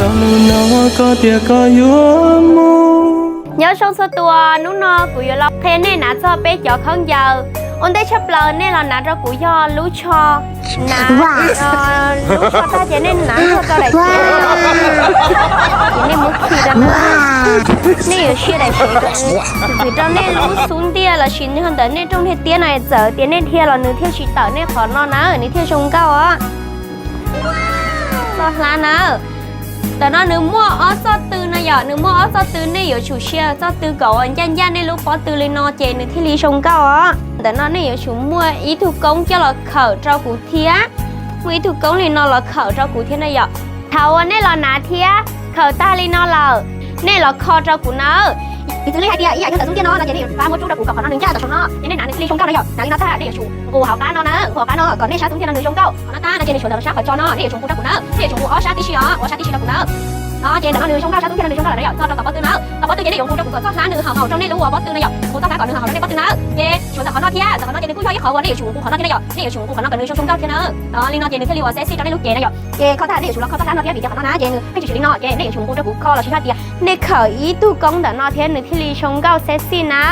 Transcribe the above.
Lub no koj tias koj yuav mus. Nyob zoo txhua tus, hnub no kuv yuav los qhia nej hnav txog peb cov khaub ncaws. Ua ntej tshaj plaws nej los hnav rau kuv yog lub tsho. Hnav lub tsho tag ces nej hnav txog rau daim txiv, ces nej muab khi rau na. Nej yuav siab daim txiv, txwm rau nej lub xub ntiag lossis yog ntawm nej rooj niag tiab no, txawm tias nej dhia los nws thiaj tsis tawm nej qhov no na, nws thiaj zoo nkauj os. Txoj hlab na. Ntawm no nws muaj ob txoj tw no yom, nws muaj ob txoj tw, nej yuav tsum siv txoj tw kom uas ncaj ncaj nej lub pob tw li no ces nws thiaj li zoo nkauj os. Ntawm no nej yuav tsum muaj ib tug koob coj los khawm rau kuv thiab. Muaj ib tug koob li no los khawm rau kuv thiab na yom. Thaum uas nej los hnav thiab khawm tag li no lawm, nej los kho rau kuv nawb. Piv txwv li hais tias ib yam nyob ntawm xub ntiag no no ces nej yuav tsum pab muab rub rau kuv kom qhov no nws ncaj ntawm saum no. Ces nej hnav nws thiaj li zoo nkauj na yom. Hnav li no tag nej yuav tsum nqus hauv qab no na, nqus hauv qab no kom nej sab xub ntiag no nws zoo nkauj. Qhov no tag no ces nej yuav tsum nqus rau kuv na, nej yuav tsum nqus ob sab tib si os, ua sab tib si rau kuv na. No ces ntawm no nws zoo nkauj, sab xub ntiag no nws zoo nkauj lawm na yom. Txog rau tom pob tw na, tom pob tw ces nej yuav nqus rau kuv kom txoj hlab nws haum haum rau nej lub ua pob tw na yom, nqus txoj hlab kom nws haum haum rau nej pob tw na. Ces suav ntawm qhov no thiab ntawm qhov no ces nws kuj yog ib qhov uas nej yuav tsum nqus qhov no thiab na yom, nej yuav tsum nqus qhov no kom nws zoo zoo nkauj thiab na. Li no ces nws thiaj li ua sexy rau nej lub cev na yom. Ces kho tag nej yuav tsum los kho txoj hlab no thiab vim tias qhov no na ces nws pheej tsis tsim li no ces nej yuav tsum nqus rau kuv kho los sis yog tias nej khawm ib tug koob ntawm no thiab nws thiaj li zoo nkauj sexy na.